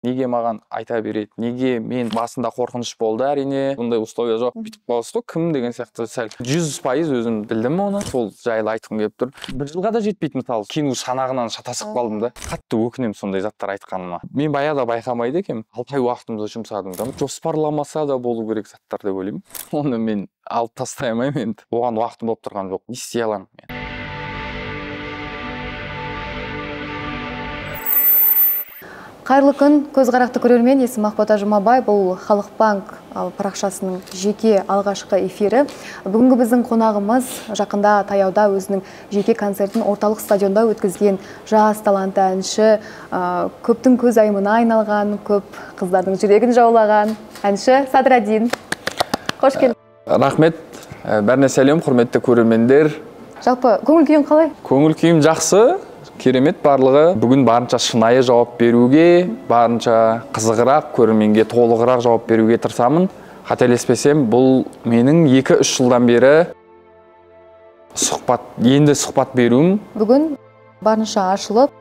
Неге маған айта береді, неге мен басында қорқыныш болды, әрине бұндай условия жоқ, бүйтіп қаласыз ғой, кім деген сияқты. Сәл 100% өзім білдім оны, сол жайлы айтқым келіп тұр. Бір жылға да жетпейді, мысалы, кино шанағынан шатасып қалдым да, қатты өкінемін сондай заттар айтқаныма. Мен баяғыда байқамайды екенмін, 6 ай уақытымды жұмсадым да. Жоспарламаса да болу керек заттар деп ойлаймын. Оны мен алып тастай алмаймын енді. Оған уақытым болып тұрған жоқ. Не істей аламын мен? Қайырлы күн, көзқарақты көрермен, есімім Ақбота Жұмабай, бұл Халық Банк парақшасының жеке алғашқы эфирі. Бүгінгі біздің қонағымыз жақында таяуда өзінің жеке концертін орталық стадионда өткізген жас талантты әнші, көптің көзайымына айналған, көп қыздардың жүрегін жаулаған әнші Садраддин. Қош келдіңіз. Рахмет, бәріне сәлем, құрметті көрермендер. Жалпы көңіл күйің қалай? Көңіл күйім жақсы. Керемет барлығы. Бүгін барынша шынайы жауап беруге, барынша қызығырақ, көрерменге толығырақ жауап беруге тырысамын. Қателеспесем, бұл менің 2-3 жылдан бері сұхбат беруім. Бүгін барынша ашылып,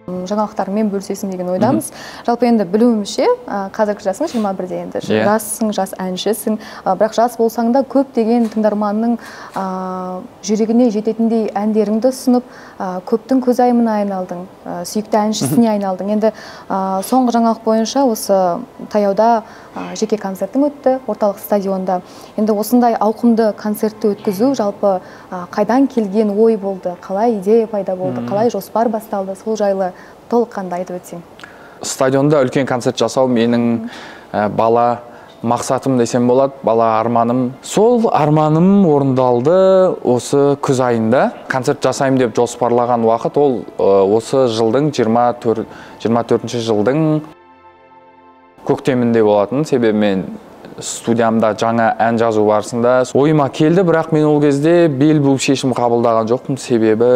жаңалықтармен бөлісесің деген ойдамыз. Жалпы енді білуімше, қазіргі жасың 21-де енді. Жассың, жас әншісің, бірақ жас болсаң да көптеген тыңдарманның жүрегіне жететіндей әндеріңді ұсынып, көптің көзайымына айналдың, сүйікті әншісіне айналдың. Енді соңғы жаңалық бойынша осы таяуда жеке концертің өтті орталық стадионда. Енді осындай ауқымды концертті өткізу жалпы қайдан келген ой болды, қалай идея пайда болды, қалай жоспар басталды, сол жайлы толыққанды айтып өтсең. Стадионда үлкен концерт жасау менің бала мақсатым десем болады, бала арманым. Сол арманым орындалды осы күз айында. Концерт жасаймын деп жоспарлаған уақыт ол осы жылдың 24-ші жылдың көктемінде болатын. Себебі мен студиямда жаңа ән жазу барысында ойыма келді, бірақ мен ол кезде бел буып шешім қабылдаған жоқпын. Себебі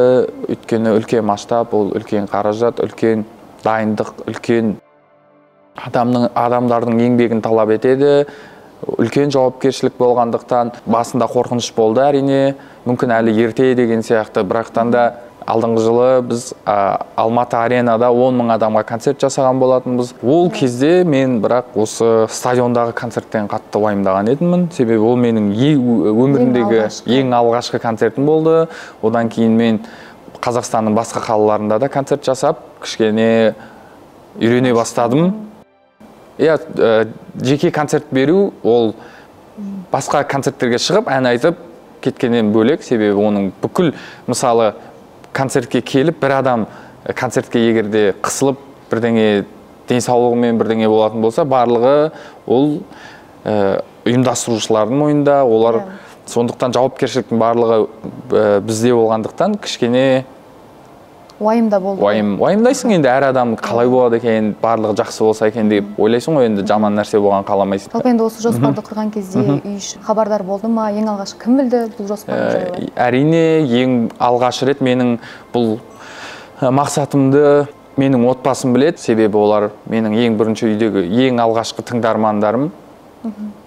өйткені үлкен масштаб, ол үлкен қаражат, үлкен дайындық, үлкен адамдардың еңбегін талап етеді. Үлкен жауапкершілік болғандықтан басында қорқыныш болды, әрине, мүмкін әлі ерте деген сияқты. Бірақтан да алдыңғы жылы біз Алматы аренада 10 мың адамға концерт жасаған болатынбыз. Ол кезде мен бірақ осы стадиондағы концерттен қатты уайымдаған едіммін. Себебі ол менің өмірімдегі ең алғашқы концертім болды. Одан кейін мен Қазақстанның басқа қалаларында да концерт жасап, кішкене үйрене бастадым. Иә, жеке концерт беру ол басқа концерттерге шығып, ән айтып кеткеннен бөлек. Себебі оның бүкіл, мысалы, концертке келіп, бір адам концертке егерде қысылып, бірдеңе денсаулығымен бірдеңе болатын болса, барлығы ол ұйымдастырушылардың мойнында, олар сондықтан жауапкершіліктің барлығы бізде болғандықтан кішкене уайымда болды. Уайымдайсың енді, әр адам қалай болады екен, барлығы жақсы болса екен деп ойлайсың ғой, енді жаман нәрсе болған қаламайсың. Жалпы енді осы жоспарды құрған кезде үй іші хабардар болды ма? Ең алғаш кім білді бұл жоспар жайлы? Әрине, ең алғаш рет менің бұл мақсатымды менің отбасым біледі. Себебі олар менің ең бірінші үйдегі ең алғашқы тыңдармандарым.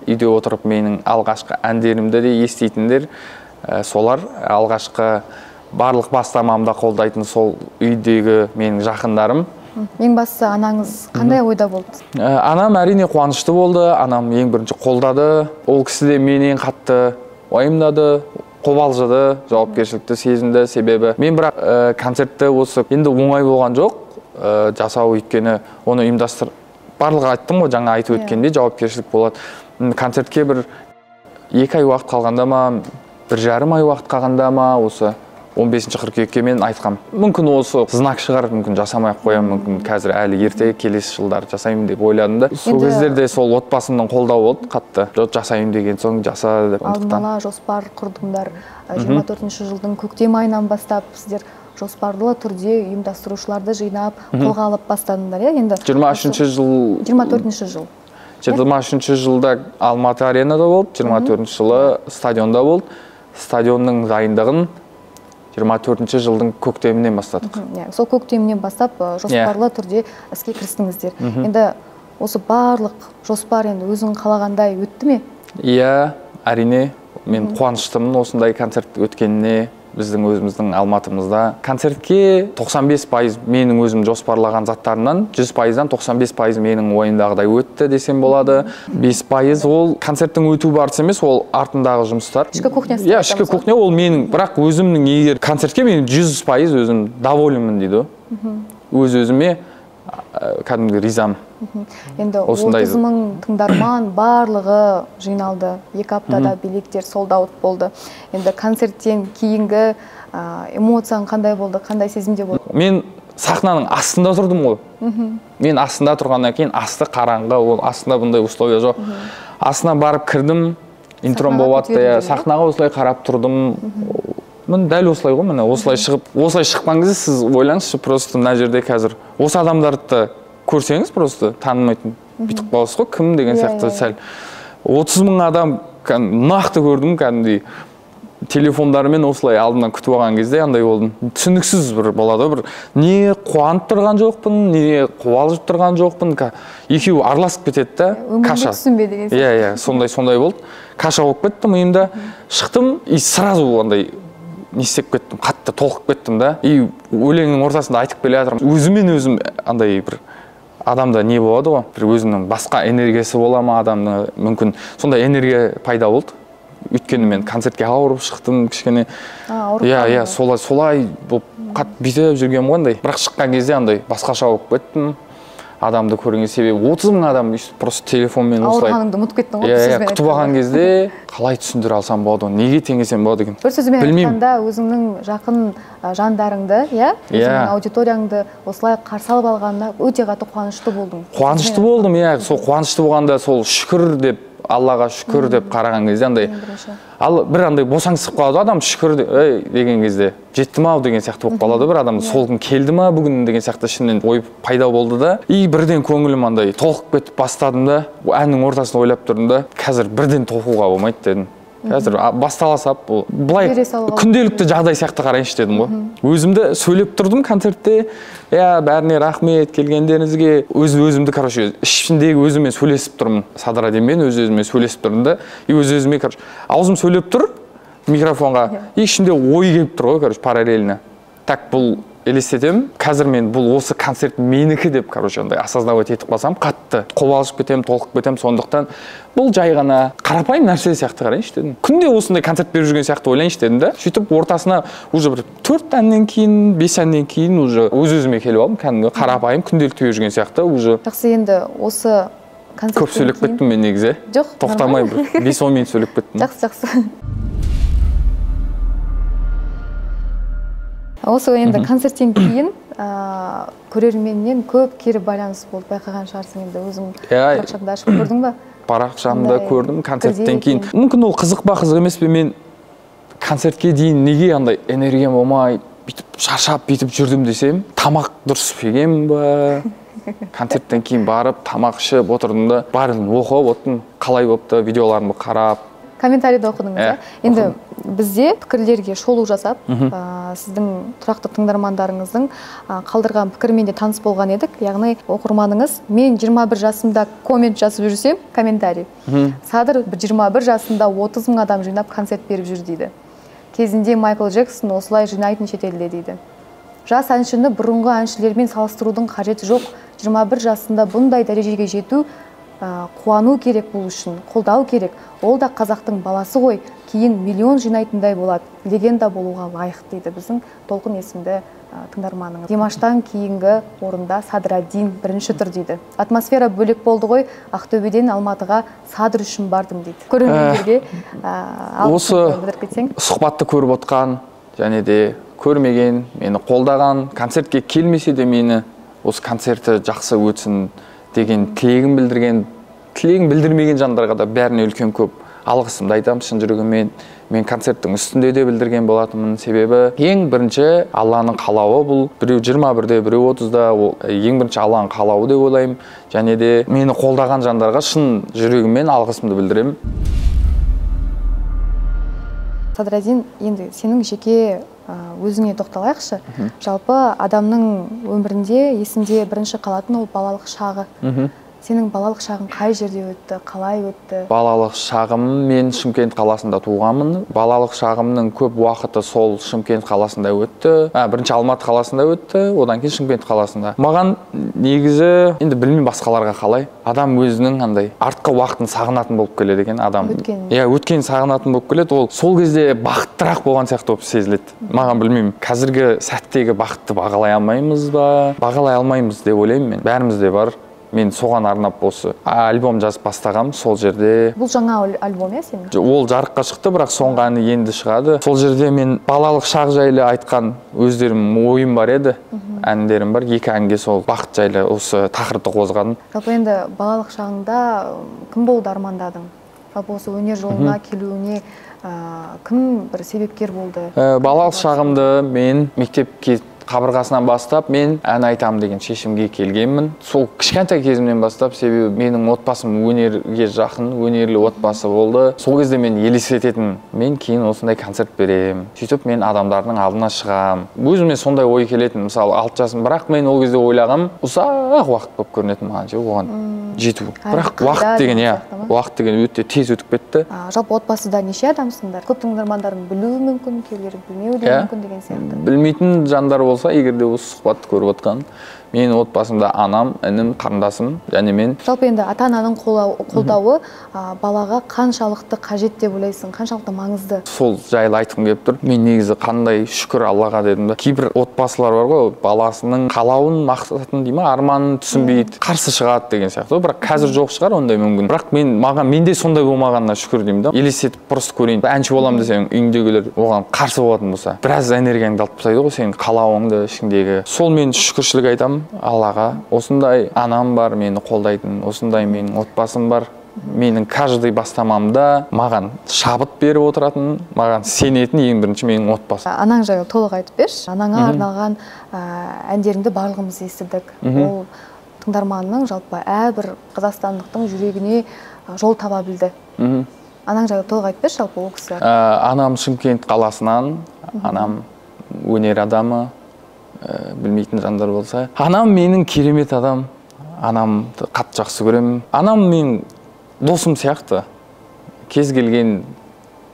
Үйде отырып менің алғашқы әндерімді де еститіндер солар, алғашқы барлық бастамамда қолдайтын сол үйдегі менің жақындарым. Ең бастысы анаңыз қандай ойда болды? Анам әрине қуанышты болды. Анам ең бірінші қолдады. Ол кісі де менен қатты уайымдады, қобалжыды, жауапкершілікті сезінді. Себебі мен бірақ концертті осы енді оңай болған жоқ жасау, өйткені оны ұйымдастыр. Барлығы айттым ғой, жаңа айтып өткендей жауапкершілік болады. Концертке бір 2 ай уақыт қалғанда ма, 1,5 ай уақыт қалғанда ма, осы 15 қыркүйекке мен айтқам. Мүмкін осы знак шығар, мүмкін жасамай ақ қоямын, мүмкін қазір әлі ерте, келесі жылдары жасаймын деп ойладым да. Сол кездерде сол отбасымның қолдауы болды қатты. Жоқ, жасаймын деген соң жаса деп. Алдын ала жоспар құрдыңдар. 24-ші жылдың көктем айынан бастап сіздер жоспарлы түрде ұйымдастырушыларды жинап, қолға алып бастадыңдар, иә? Енді 23-ші жыл 24-ші жыл. 23-ші жылда Алматы аренада болды, 24-ші жылы стадионда болды. Стадионның дайындығын 24-ші жылдың көктемінен бастадық. Сол көктемінен бастап жоспарлы түрде іске кірістіңіздер. Енді осы барлық жоспар енді өзің қалағандай өтті ме? Иә, әрине, мен қуаныштымын осындай концерт өткеніне. Біздің өзіміздің Алматымызда. Концертке 95% менің өзім жоспарлаған заттарымнан, 100%-дан 95% менің ойымдағыдай өтті десем болады. 5% ол концерттің өту барысы емес, ол артындағы жұмыстар. Ішкі кухнясы. Иә, ішкі кухня ол менің, бірақ өзімнің егер концертке мен 100% өзім довольнмын дейді. Өз өзіме кәдімгі ризамын. Енді 30 мың тыңдарман барлығы жиналды. 2 аптада билеттер sold out болды. Енді концерттен кейінгі эмоцияң қандай болды, қандай сезімде болды? Мен сахнаның астында тұрдым ғой. Мен астында тұрғаннан кейін асты қараңғы, ол астында бұндай условия жоқ. Астына барып кірдім, интром болып атты, сахнаға осылай қарап тұрдым. Мен дәл осылай ғой, міне осылай шығып, осылай шыққан кезде сіз ойлаңызшы, просто мына жерде қазір осы адамдарды көрсеңіз, просто танымайтын бүйтіп қаласыз ғой, кім деген сияқты сәл. 30 мың адам нақты көрдім, кәдімгідей телефондарымен осылай алдымнан күтіп алған кезде андай болдым. Түсініксіз бір болады, бір не қуанып тұрған жоқпын, не қуалып тұрған жоқпын. Екеуі араласып кетеді да, каша. Түсінбе деген сияқты. Иә, сондай болды. Каша болып кетті миымда. Шықтым, и сразу андай не істеп кеттім, қатты толқып кеттім да. И өлеңнің ортасында айтып келе жатырмын. Өзімен өзім андай бір адамда не болады ғой, бір өзінің басқа энергиясы бола ма адамның, мүмкін сондай энергия пайда болды. Өйткені мен концертке ауырып шықтым кішкене. Иә, солай болып қатты бүйтіп жүргенмін ғой андай. Бірақ шыққан кезде андай басқаша болып кеттім. Адамды көрген себебі 30 мың адам просто телефонмен осылай. Ауырғаныңды ұмытып кеттің ғой. Иә, күтіп алған кезде қалай түсіндіре алсам болады, оны неге теңесем болады екен. Бір сөзбен айтқанда, өзіңнің жақын жандарыңды, иә, өзіңнің аудиторияңды осылай қарсы алып алғанына өте қатты қуанышты болдың. Қуанышты болдым, иә, сол қуанышты болғанда сол шүкір деп, Аллаға шүкір деп қараған кезде андай, ал бір андай босаңсып қалады адам, шүкір деген кезде жетті ма деген сияқты болып қалады бір адам, сол күн келді ма бүгін деген сияқты ішімнен ой пайда болды да. И бірден көңілім андай толқып кетіп бастадым да, әннің ортасын ойлап тұрдым да, қазір бірден толқуға болмайды дедім. Қазір бастала сап, былай күнделікті жағдай сияқты қарайыншы дедім ғой. Өзімді сөйлеп тұрдым концертте, иә, бәріне рахмет келгендеріңізге. Өз-өзімді, короче, ішімдегі өзіммен сөйлесіп тұрмын. Садраддинмен өз-өзіммен сөйлесіп тұрдым да, и өз-өзіме, короче, аузым сөйлеп тұр микрофонға, и ішімде ой келіп тұр ғой, короче, параллельно. Так, бұл елестетемін, қазір мен бұл осы концерт менікі деп, короче, андай осознавать етіп қалсам, қатты қобалжып кетемін, толқып кетемін. Сондықтан бұл жай ғана қарапайым нәрсе сияқты қарайыншы дедім. Күнде осындай концерт беріп жүрген сияқты ойлайыншы дедім да. Сөйтіп ортасына уже бір 4 әннен кейін, 5 әннен кейін уже өз-өзіме келіп алдым, кәдімгі қарапайым күнделікті беріп жүрген сияқты уже. Жақсы, енді осы концерттен көп сөйлеп кеттім мен негізі. Жоқ, тоқтамай бір 5-10 минут сөйлеп кеттім. Жақсы, жақсы. Осы енді концерттен кейін көрерменнен көп кері байланыс болды, байқаған шығарсың енді, өзің парақшаңды ашып көрдің ба? Парақшамда көрдім концерттен кейін. Мүмкін ол қызық па, қызық емес пе, мен концертке дейін неге андай энергиям болмай, бүйтіп шаршап бүйтіп жүрдім десем, тамақ дұрыс ішпеген ба? Концерттен кейін барып тамақ ішіп отырдым да, барын оқып отырдым, қалай болыпты, видеоларымды қарап. Комментарийді оқыдыңыз, иә? Енді бізде пікірлерге шолу жасап, сіздің тұрақты тыңдармандарыңыздың қалдырған пікірімен де таныс болған едік. Яғни оқырманыңыз, мен 21 жасымда коммент жазып жүрсем, комментарий. Садыр 21 жасында 30 мың адам жинап концерт беріп жүр дейді. Кезінде Майкл Джексон осылай жинайтын шетелде дейді. Жас әншіні бұрынғы әншілермен салыстырудың қажеті жоқ. 21 жасында бұндай дәрежеге жету, қуану керек, бұл үшін қолдау керек. Ол да қазақтың баласы ғой, кейін миллион жинайтындай болады, легенда болуға лайық дейді біздің Толқын есімді тыңдарманыңыз. Димаштан кейінгі орында Садраддин бірінші тұр дейді. Атмосфера бөлек болды ғой, Ақтөбеден Алматыға Садыр үшін бардым дейді. Көрермендерге осы сұхбатты көріп отқан және де көрмеген, мені қолдаған, концертке келмесе де мені осы концерті жақсы өтсін деген тілегін білдірген, тілегін білдірмеген жандарға да бәріне үлкен көп алғысымды айтамын шын жүрегіммен. Мен концерттің үстінде де білдірген болатынмын. Себебі ең бірінші Алланың қалауы бұл. Біреу 21-де, біреу 30-да, ол ең бірінші Алланың қалауы деп ойлаймын. Және де мені қолдаған жандарға шын жүрегіммен алғысымды білдіремін. Садраддин, енді сенің жеке өзіңе тоқталайықшы. Жалпы адамның өмірінде есінде бірінші қалатын ол балалық шағы. Сенің балалық шағың қай жерде өтті, қалай өтті? Балалық шағым, мен Шымкент қаласында туғанмын. Балалық шағымның көп уақыты сол Шымкент қаласында өтті. Бірінші Алматы қаласында өтті, одан кейін Шымкент қаласында. Маған негізі, енді білмеймін басқаларға қалай, адам өзінің андай артқы уақытын сағынатын болып келеді екен адам. Өткен. Иә, өткен сағынатын болып келеді. Ол сол кезде бақыттырақ болған сияқты болып сезіледі. Маған білмеймін, қазіргі сәттегі бақытты бағалай алмаймыз ба? Бағалай алмаймыз деп ойлаймын мен. Бәрімізде бар. Мен соған арнап осы альбом жазып бастағам, сол жерде. Бұл жаңа альбом, иә, сенің? Ол жарыққа шықты, бірақ соңғы әні енді шығады. Сол жерде мен балалық шақ жайлы айтқан өздерім ойым бар еді, әндерім бар. 2 әнге сол бақыт жайлы осы тақырыпты қозғадым. Жалпы енді балалық шағыңда кім болуды армандадың? Жалпы осы өнер жолына келуіне кім бір себепкер болды? Балалық шағымды мен мектепке қабырғасынан бастап мен ән айтамын деген шешімге келгенмін. Сол кішкентай кезімнен бастап, себебі менің отбасым өнерге жақын, өнерлі отбасы болды. Сол кезде мен елестететін, мен кейін осындай концерт беремін, сөйтіп мен адамдардың алдына шығамын. Өзіме сондай ой келетін, мысалы 6 жасым, бірақ мен ол кезде ойлағам, ұзақ уақыт болып көрінетін маған, оған жету. Бірақ уақыт деген, иә, уақыт деген өте тез өтіп кетті. Жалпы отбасыда неше адамсыңдар? Көп тыңдармандардың білуі мүмкін, кейбіреулері білмеуі де мүмкін деген сияқты. Білмейтін жандар болса, егер де осы сұхбатты көріп отқан, менің отбасымда анам, інім, қарындасым және мен. Жалпы енді ата-ананың қолдауы балаға қаншалықты қажет деп ойлайсың, қаншалықты маңызды? Сол жайлы айтқым келіп тұр. Мен негізі қандай шүкір Аллаға дедім да. Кейбір отбасылар бар ғой, баласының қалауын, мақсатын дей ма, арманын түсінбейді, қарсы шығады деген сияқты. Бірақ қазір жоқ шығар ондай мүмкін. Бірақ мен маған менде сондай болмағанына шүкір деймін да. Елестетіп просто көрейін. Әнші боламын десең, үйіңдегілер оған қарсы болатын болса, біраз энергияңды алып тастайды ғой, сенің қалауыңды ішіңдегі. Сол мен шүкіршілік айтамын Аллаға. Осындай анам бар, мені қолдайтын, осындай менің отбасым бар. Менің каждый бастамамда маған шабыт беріп отыратын, маған сенетін ең бірінші менің отбасым. Анаң жайлы толық айтып берші. Анаңа арналған әндеріңді барлығымыз естідік. Ол тыңдарманның, жалпы әрбір қазақстандықтың жүрегіне жол таба білді. Анаң жайлы толық айтып берші, жалпы ол кісі. Анам Шымкент қаласынан, анам өнер адамы, білмейтін жандар болса. Анам менің керемет адам, анамды қатты жақсы көремін. Анам менің досым сияқты. Кез келген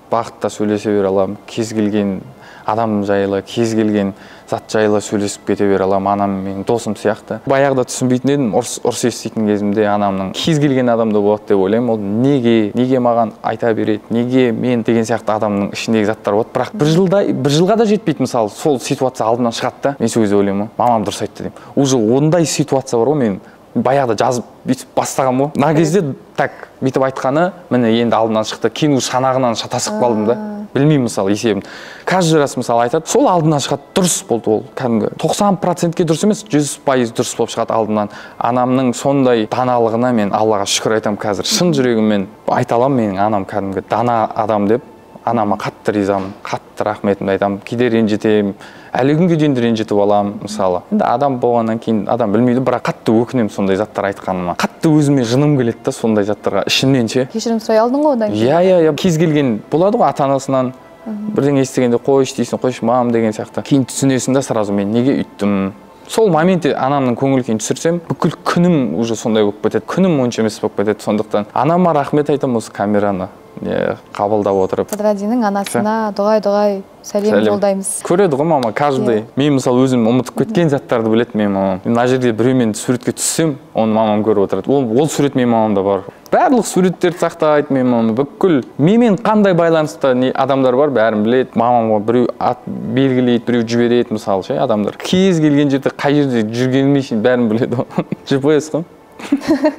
бағытта сөйлесе бере аламын, кез келген адам жайлы, кез келген зат жайлы сөйлесіп кете бере аламын. Анам менің досым сияқты. Баяғыда түсінбейтін едім, ұрыс еститін кезімде анамның кез келген адамда болады деп ойлаймын. Ол неге маған айта береді, неге мен деген сияқты адамның ішіндегі заттар болады. Бірақ бір жылға да жетпейді, мысалы, сол ситуация алдымнан шығады да, мен сол кезде ойлаймын, мамам дұрыс айтты деймін. Уже ондай ситуация бар ғой, мен баяғыда жазып бүйтіп бастағанмын ғой. Мына кезде так бүйтіп айтқаны, міне енді алдымнан шықты. Кейін уже шанағынан шатасып қалдым да. Білмеймін, мысалы, есебін. Каждый раз, мысалы, айтады, сол алдынан шығады, дұрыс болды ол, кәдімгі. 90%-ке дұрыс емес, 100% дұрыс болып шығады алдынан. Анамның сондай даналығына мен Аллаға шүкір айтамын қазір. Шын жүрегіммен айта аламын, менің анам кәдімгі дана адам деп. Анама қатты ризамын, қатты рахметімді айтамын. Кейде ренжітемін, әлі күнге дейін ренжітіп аламын, мысалы. Енді адам болғаннан кейін адам білмейді, бірақ қатты өкінемін сондай заттар айтқаныма. Қатты өзіме жыным келеді да сондай заттарға ішімнен ше. Кешірім сұрай алдың ғой одан кейін? Иә, иә, кез келген болады ғой ата-анасынан. Бірдеңе естігенде қойшы дейсің, қойшы мам деген сияқты. Кейін түсінесің да сразу мен неге үйттім. Сол моментте анамның көңіл күйін түсірсем, бүкіл күнім уже сондай болып кетеді. Күнім онша емес болып кетеді. Сондықтан анама рахмет айтамын осы камераны қабылдап отырып. Садраддиннің анасына дұғай-дұғай сәлем жолдаймыз. Көреді ғой мама, каждый. Мен мысалы өзім ұмытып кеткен заттарды біледі менің мамам. Мына жерде біреумен суретке түссем, оны мамам көріп отырады. Ол сурет менің мамамда бар. Барлық суреттерді сақтайды менің мамам. Бүкіл менімен қандай байланыста не адамдар бар, бәрін біледі. Мамамға біреу ат белгілейді, біреу жібереді, мысалы ше, адамдар. Кез келген жерде, қай жерде жүргеніме шейін бәрін біледі. GPS қой.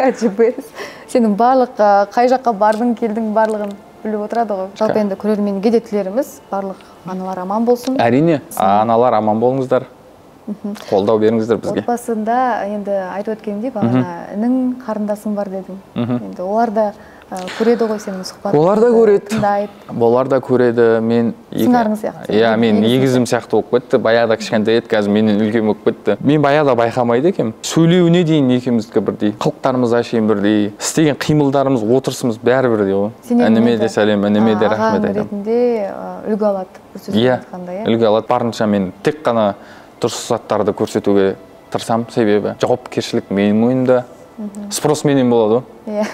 GPS. Сенің барлық қай жаққа бардың, келдің барлығын біліп отырады ғой. Жалпы енді көрерменге де тілеріміз, барлық аналар аман болсын. Әрине, аналар аман болыңыздар. Қолдау беріңіздер бізге. Отбасында енді айтып өткенімдей, бағана інің, қарындасың бар дедің. Енді олар да көреді ғой сенің сұхбатыңды. Олар да көреді. Тыңдайды. Олар да көреді. Мен сыңарың сияқты. Иә, мен егізім сияқты болып кетті. Баяғыда кішкентай еді, қазір менен үлкен болып кетті. Мен баяғыда байқамайды екенмін. Сөйлеуіне дейін екеуміздікі бірдей. Қылықтарымыз әшейін бірдей. Істеген қимылдарымыз, отырысымыз бәрі бірдей ғой. Ініме де сәлем, ініме де рахмет айтамын. Ағаң ретінде үлгі алады, бір сөзбен айтқанда, иә? Үлгі алады. Барынша мен тек қана дұрыс заттарды көрсетуге тырысамын, себебі жауапкершілік менің мойнымда. Спрос менен болады ғой. Иә.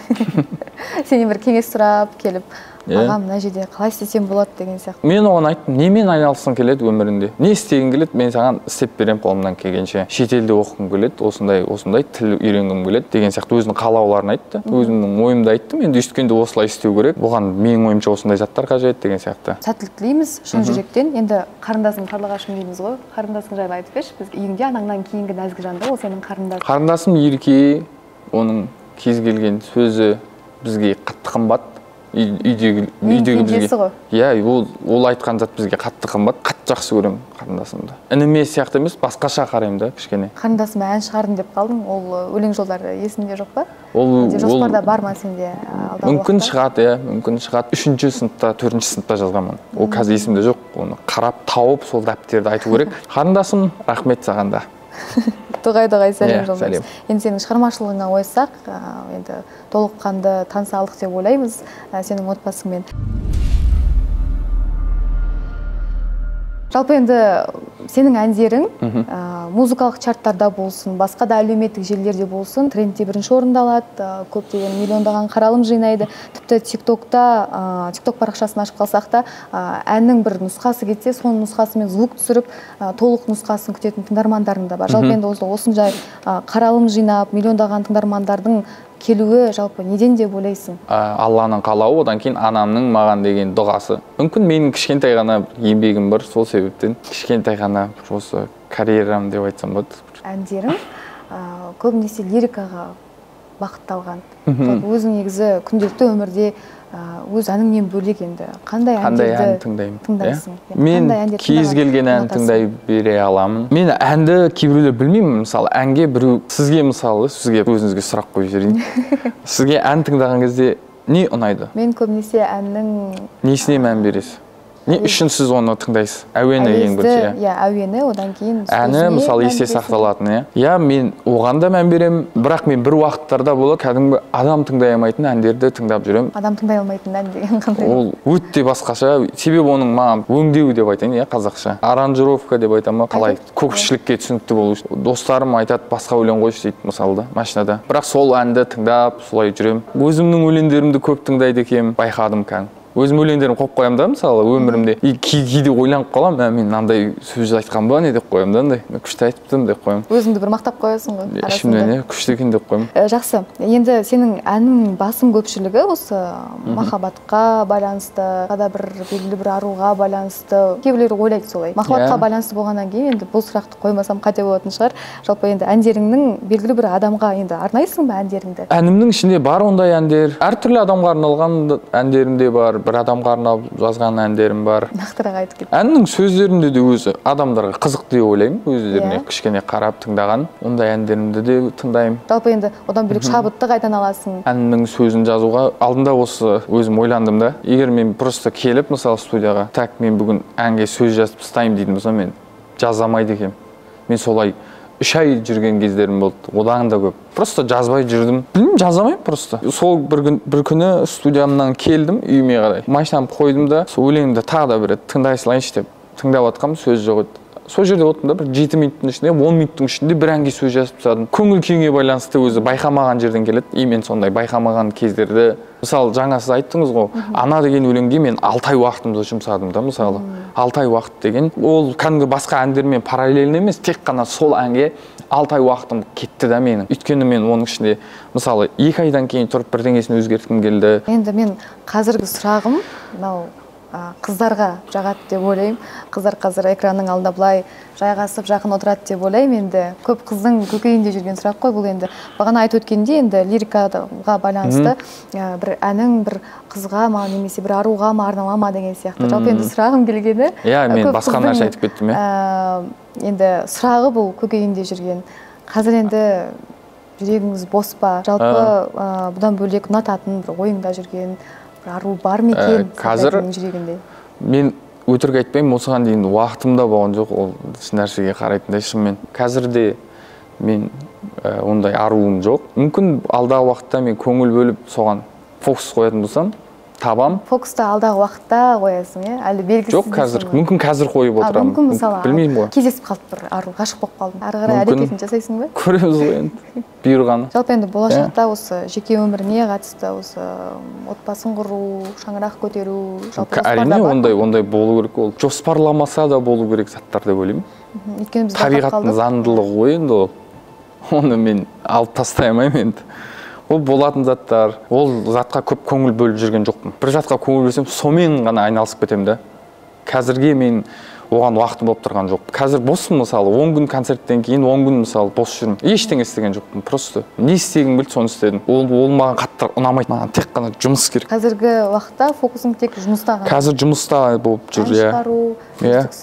Сенен бір кеңес сұрап келіп, аға, мына жерде қалай істесем болады деген сияқты. Мен оған айттым, немен айналысқың келеді өмірінде? Не істегің келеді, мен саған істеп беремін қолымнан келгенше. Шетелде оқығым келеді, осындай, осындай тіл үйренгім келеді деген сияқты өзінің қалауларын айтты. Өзімнің ойымды айттым, енді өйткенде осылай істеу керек. Бұған менің ойымша осындай заттар қажет деген сияқты. Сәттілік тілейміз шын жүректен. Енді қарындасың Қарлығашым дейміз ғой. Қарындасың жайлы айтып берші. Біз үйіңде анаңнан кейінгі нәзік жанды ол сенің қарындасың. Қарындасым Ерке, оның кез келген сөзі бізге қатты қымбат. Үйдегі бізге. Иә, ол айтқан зат бізге қатты қымбат, қатты жақсы көремін қарындасымды. Ініме сияқты емес, басқаша қараймын да кішкене. Қарындасыма ән шығардым деп қалдың, ол өлең жолдары есіңде жоқ па? Ол жоспарда бар ма сенде алдағы уақытта? Мүмкін шығады, иә, мүмкін шығады. 3-ші сыныпта, 4-ші сыныпта жазғанмын. Ол қазір есімде жоқ, оны қарап, тауып, сол дәптерді айту керек. Қарындасым, рахмет саған да. Тоғай-тоғай сәлем жолдаймыз. Енді сенің шығармашылығыңа ойсақ, енді толыққанды таныса алдық деп ойлаймыз сенің отбасыңмен. Жалпы енді сенің әндерің музыкалық чарттарда болсын, басқа да әлеуметтік желілерде болсын, трендте бірінші орынды алады, көптеген миллиондаған қаралым жинайды. Тіпті TikTokта, TikTok парақшасын ашып қалсақ та, әннің бір нұсқасы кетсе, соның нұсқасымен звук түсіріп, толық нұсқасын күтетін тыңдармандарың да бар. Жалпы енді осындай қаралым жинап, миллиондаған тыңдармандардың келуі жалпы неден деп ойлайсың? Алланың қалауы, одан кейін анамның маған деген дұғасы. Мүмкін менің кішкентай ғана еңбегім бар, сол себептен кішкентай ғана осы карьерам деп айтсам болады. Әндерің көбінесе лирикаға бағытталған. Жалпы өзің негізі күнделікті өмірде өз әніңнен бөлек енді қандай әндерді тыңдайсың? Мен кез келген ән тыңдай бере аламын. Мен әнді кейбіреулер білмеймін, мысалы әнге біреу сізге, мысалы сізге өзіңізге сұрақ қойып жіберейін. Сізге ән тыңдаған кезде не ұнайды? Мен көбінесе әннің несіне мән бересіз? Не үшін сіз оны тыңдайсыз? Әуені ең бірінші, иә. Әуені, одан кейін әні, мысалы, есте сақталатын, иә. Иә, мен оған да мән беремін, бірақ мен бір уақыттарда болады, кәдімгі адам тыңдай алмайтын әндерді тыңдап жүремін. Адам тыңдай алмайтын ән деген қандай? Ол өте басқаша, себебі оның маған өңдеуі деп айтайын, иә, қазақша. Аранжировка деп айтамын, қалай көпшілікке түсінікті болу үшін. Достарым айтады, басқа өлең қойшы дейді, мысалы да, машинада. Бірақ сол әнді тыңдап, солай жүремін. Өзімнің өлеңдерімді көп тыңдайды екенмін, байқадым кәдімгі. Өзім өлеңдерімді қойып қоямын да, мысалы, өмірімде. И кейде ойланып қаламын, мен мынандай сөз айтқан ба, не деп қоямын да, андай. Мен күшті айтыптым деп қоямын. Өзіңді бір мақтап қоясың ғой арасында. Ішімнен, иә, күшті екен деп қоямын. Жақсы. Енді сенің әніңнің басым көпшілігі осы махаббатқа байланысты, да бір белгілі бір аруға байланысты. Кейбіреулер ойлайды солай. Махаббатқа байланысты болғаннан кейін енді бұл сұрақты қоймасам қате болатын шығар. Жалпы енді әндеріңнің белгілі бір адамға енді арнайсың ба әндеріңді? Әнімнің ішінде бар ондай әндер. Әртүрлі адамға арналған әндерім де бар. Бір адамға арнап жазған әндерім бар. Нақтырақ айтып кет. Әннің сөздерінде де өзі адамдарға қызық деп ойлаймын, өздеріне кішкене қарап тыңдаған. Ондай әндерімді де тыңдаймын. Жалпы енді одан бөлек шабытты қайдан аласың? Әннің сөзін жазуға алдында осы өзім ойландым да. Егер мен просто келіп, мысалы, студияға, так, мен бүгін әнге сөз жазып тастаймын дейтін болсам, мен жаза алмайды екенмін. Мен солай 3 ай жүрген кездерім болды, одан да көп. Просто жазбай жүрдім. Білмеймін, жаза алмаймын просто. Сол бір күні студиямнан келдім үйіме қарай. Машинамды қойдым да, сол өлеңімді тағы да бір рет тыңдай салайыншы деп тыңдап жатқанмын, сөз жоқ еді. Сол жерде отырдым да, бір 7 минуттың ішінде, 10 минуттың ішінде бір әнге сөз жазып тастадым. Көңіл күйіңе байланысты өзі байқамаған жерден келеді. И мен сондай байқамаған кездерді, мысалы, жаңа сіз айттыңыз ғой, ана деген өлеңге мен 6 ай уақытымды жұмсадым да, мысалы. 6 ай уақыт деген, ол кәдімгі басқа әндермен параллельді емес, тек қана сол әнге 6 ай уақытым кетті да менің. Өйткені мен оның ішінде, мысалы, 2 айдан кейін тұрып бірдеңесін өзгерткім келді. Енді мен қазіргі сұрағым, мынау қыздарға жағады деп ойлаймын. Қыздар қазір экранның алдында былай жайғасып жақын отырады деп ойлаймын. Енді көп қыздың көкейінде жүрген сұрақ қой бұл енді. Бағана айтып өткенде енді лирикаға байланысты бір әнің бір қызға ма немесе бір аруға ма арнала ма деген сияқты. Жалпы енді сұрағым келгені. Иә, мен басқа нәрсе айтып кеттім, иә. Енді сұрағы бұл көкейінде жүрген. Қазір енді жүрегіңіз бос па? Жалпы бұдан бөлек ұнататын бір ойыңда жүрген ару бар ма екен? Қазір мен өтірік айтпаймын, осыған дейін уақытым да болған жоқ ол нәрсеге қарайтындай шынымен. Қазір де мен ондай аруым жоқ. Мүмкін алдағы уақытта мен көңіл бөліп соған фокус қоятын болсам, Табам. Фокусты алдағы уақытта қоясың, иә? Әлі белгісіз. Жоқ, қазір. Мүмкін қазір қойып отырамын. Мүмкін мысалы. Білмеймін ғой. Кездесіп қалып бір ару, ғашық болып қалдым. Ары қарай әрекетін жасайсың ба? Көреміз ғой енді. Бұйырғаны. Жалпы енді болашақта осы жеке өміріне қатысты осы отбасын құру, шаңырақ көтеру, жалпы жоспарда бар. Әрине, ондай болу керек ол. Жоспарламаса да болу керек заттар деп ойлаймын. Өйткені біз табиғаттың заңдылығы ғой енді ол. Оны мен алып тастай алмаймын енді. Ол болатын заттар, ол затқа көп көңіл бөліп жүрген жоқпын. Бір затқа көңіл бөлсем, сонымен ғана айналысып кетемін да. Қазірге мен оған уақытым болып тұрған жоқ. Қазір боспын мысалы, 10 күн концерттен кейін 10 күн мысалы бос жүрмін. Ештеңе істеген жоқпын, просто не істегім келді, соны істедім. Ол маған қатты ұнамайды. Маған тек қана жұмыс керек. Қазіргі уақытта фокусың тек жұмыста ғана. Қазір жұмыста болып жүр, иә. Ән шығару,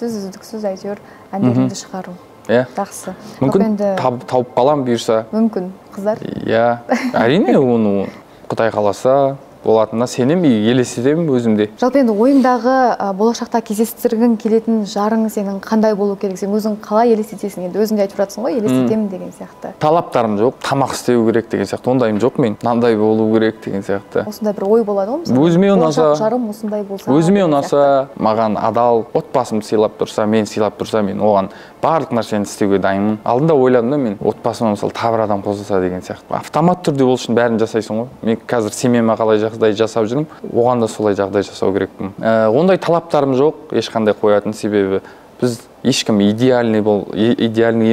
үздіксіз әйтеуір әндеріңді шығару. Иә. Жақсы. Мүмкін тауып қалам бұйырса. Мүмкін, қыздар. Иә, әрине оны Құдай қаласа болатынына сенемін, елестетемін өзімде. Жалпы енді ойыңдағы болашақта кездестіргің келетін жарың сенің қандай болу керек? Сен өзің қалай елестетесің? Енді өзің де айтып жатсың ғой, елестетемін деген сияқты. Талаптарым жоқ, тамақ істеу керек деген сияқты, ондайым жоқ мен. Мынандай болу керек деген сияқты. Осындай бір ой болады ғой мысалы. Өзіме ұнаса, жарым осындай болса. Өзіме ұнаса, маған адал, отбасымды сыйлап тұрса, мен сыйлап тұрса, мен оған барлық нәрсені істеуге дайынмын. Алдында ойладым да мен отбасыма мысалы тағы бір адам қосылса деген сияқты. Автомат түрде ол үшін бәрін жасайсың ғой. Мен қазір семьяма қалай жағдай жасап жүрмін, оған да солай жағдай жасау керекпін. Ондай талаптарым жоқ, ешқандай қоятын себебі біз ешкім идеальный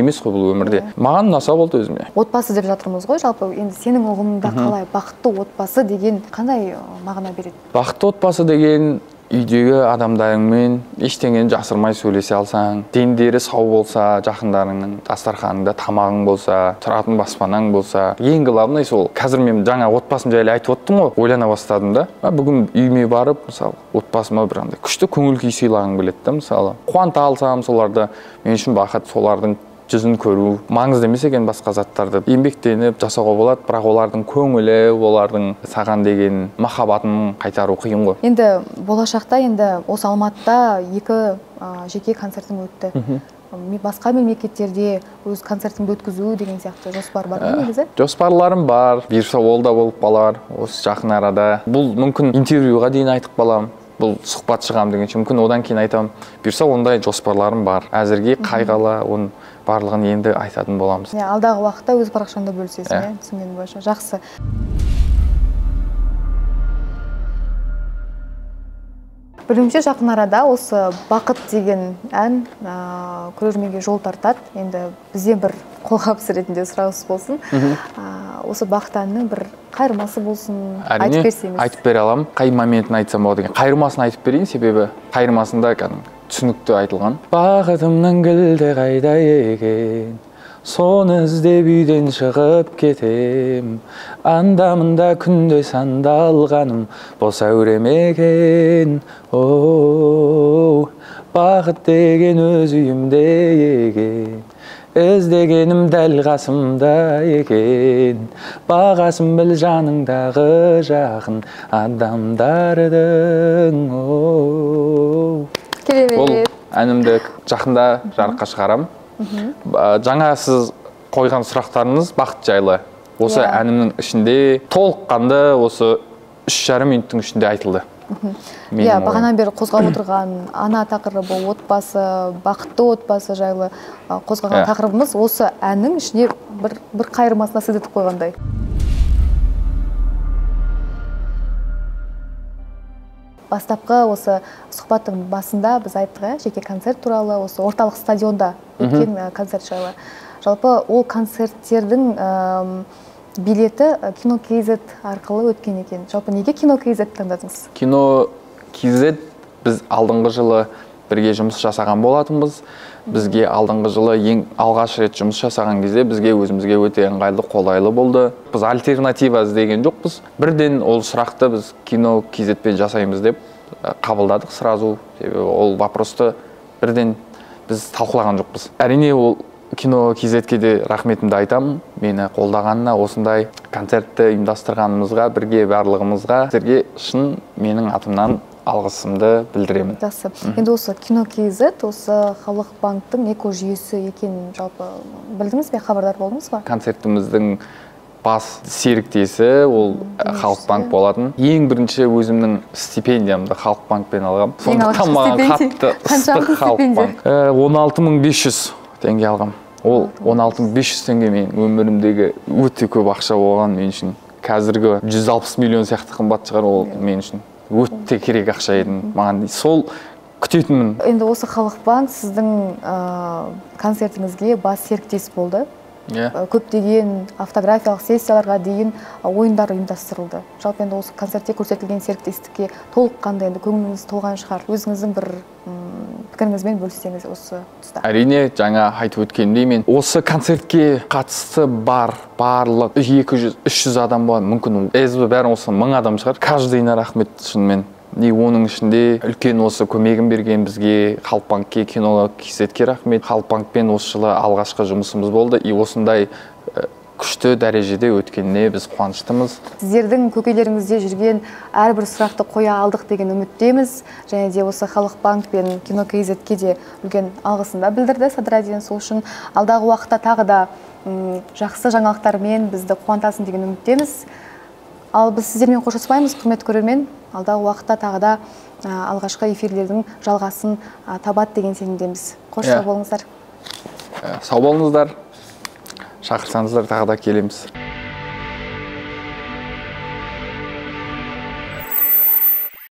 емес қой бұл өмірде. Маған ұнаса болды өзіме. Отбасы деп жатырмыз ғой, жалпы енді сенің ұғымыңда қалай бақытты отбасы деген қандай мағына береді? Бақытты отбасы деген үйдегі адамдарыңмен ештеңені жасырмай сөйлесе алсаң, дендері сау болса, жақындарыңның дастарханыңда тамағың болса, тұратын баспанаң болса, ең главный сол. Қазір мен жаңа отбасым жайлы айтып оттым ғой, ойлана бастадым да. Бүгін үйіме барып, мысалы, отбасыма бір андай күшті көңіл күй сыйлағым келеді да, мысалы. Қуанта алсам соларды, мен үшін бақыт, солардың жүзін көру маңызды емес екен басқа заттарды. Еңбектеніп жасауға болады, бірақ олардың көңілі, олардың саған деген махаббатын қайтару қиын ғой. Енді болашақта енді осы Алматыда 2 жеке концертің өтті. Басқа мемлекеттерде өз концертіңді өткізу деген сияқты жоспар бар ма негізі? Жоспарларым бар. Бұйырса ол да болып қалар осы жақын арада. Бұл мүмкін интервьюға дейін айтып қалам. Бұл сұхбат шығам дегенше, мүмкін одан кейін айтамын. Бұйырса ондай жоспарларым бар. Әзірге қай қала, оның барлығын енді айтатын боламыз. Алдағы уақытта өз парақшаңда бөлісесің, иә, түсінгенім бойынша. Жақсы. Білуімше, жақын арада осы Бақыт деген ән көрерменге жол тартады. Енді бізден бір қолғабыс ретінде сұраныс болсын. Осы Бақыт әнінің бір қайырмасы болсын, айтып берсеңіз. Айтып бере аламын. Қай моментін айтсам болады екен? Қайырмасын айтып берейін, себебі қайырмасында кәдімгі түсінікті айтылған. Бақытымның кілті қайда екен? Соны іздеп үйден шығып кетем. Анда-мында күнде сандалғаным бос әурем екен. Оу, бақыт деген өз үйімде екен. Іздегенім дәл қасымда екен. Бағасын біл жаныңдағы жақын адамдардың. Оу. Керемет. Ол әнімді жақында жарыққа шығарам. Жаңа сіз қойған сұрақтарыңыз бақыт жайлы. Осы әнімнің ішінде толыққанды осы 3,5 минуттың ішінде айтылды. Иә, бағанан бері қозғап отырған ана тақырыбы, отбасы, бақытты отбасы жайлы қозғаған тақырыбымыз осы әннің ішіне бір қайырмасына сыйдыртып қойғандай. Бастапқы осы сұхбаттың басында біз айттық, жеке концерт туралы, осы орталық стадионда өткен концерт жайлы. Жалпы ол концерттердің билеті Кино KZ арқылы өткен екен. Жалпы неге Кино KZ таңдадыңыз? Кино KZ біз алдыңғы жылы бірге жұмыс жасаған болатынбыз. Бізге алдыңғы жылы ең алғаш рет жұмыс жасаған кезде бізге өзімізге өте ыңғайлы, қолайлы болды. Біз альтернатива іздеген жоқпыз. Бірден ол сұрақты біз Кино KZ-пен жасаймыз деп қабылдадық сразу. Себебі ол вопросты бірден біз талқылаған жоқпыз. Әрине ол Кино KZ-ке де рахметімді айтамын. Мені қолдағанына, осындай концертті ұйымдастырғанымызға, бірге барлығымызға сіздерге шын менің атымнан алғысымды білдіремін. Жақсы. Енді осы Кино KZ, осы Халық банктің эко жүйесі екенін жалпы білдіңіз бе, хабардар болдыңыз ба? Концертіміздің Бас серіктесі ол Халық банк болатын. Ең бірінші өзімнің стипендиямды Халық банкпен алғам. Сондықтан маған қатты ыстық Халық банк. 16 500 теңге алғам. Ол 16 500 теңге менің өмірімдегі өте көп ақша болған мен үшін. Қазіргі 160 миллион сияқты қымбат шығар, ол мен үшін өте керек ақша еді. Маған сол күтетінмін. Енді осы Халық банк сіздің концертіңізге бас серіктес болды. Иә. Көптеген автографиялық сессияларға дейін ойындар ұйымдастырылды. Жалпы енді осы концертте көрсетілген серіктестікке толыққанды енді көңіліңіз толған шығар. Өзіңіздің бір пікіріңізбен бөліссеңіз осы тұста. Әрине, жаңа айтып өткенімдей, мен осы концертке қатысты бар барлық 200-300 адам болады, мүмкін СБ бәрін осы 1000 адам шығар. Каждый ына рахмет шынымен. И оның ішінде үлкен осы көмегін берген бізге Халық банкке, Кино kz рахмет. Халық банкпен осы жылы алғашқы жұмысымыз болды, и осындай күшті дәрежеде өткеніне біз қуаныштымыз. Сіздердің көкейлеріңізде жүрген әрбір сұрақты қоя алдық деген үміттеміз. Және де осы Халық банк пен Кино kz-ке де үлкен алғысын да білдірді Садраддин. Сол үшін алдағы уақытта тағы да жақсы жаңалықтармен бізді қуантасың деген үміттеміз. Ал біз сіздермен қоштаспаймыз, құрметті көрермен. Алдағы уақытта тағы да алғашқы эфирлердің жалғасын табады деген сенімдеміз. Қош, сау болыңыздар. Сау болыңыздар, шақырсаңыздар, тағы да келеміз.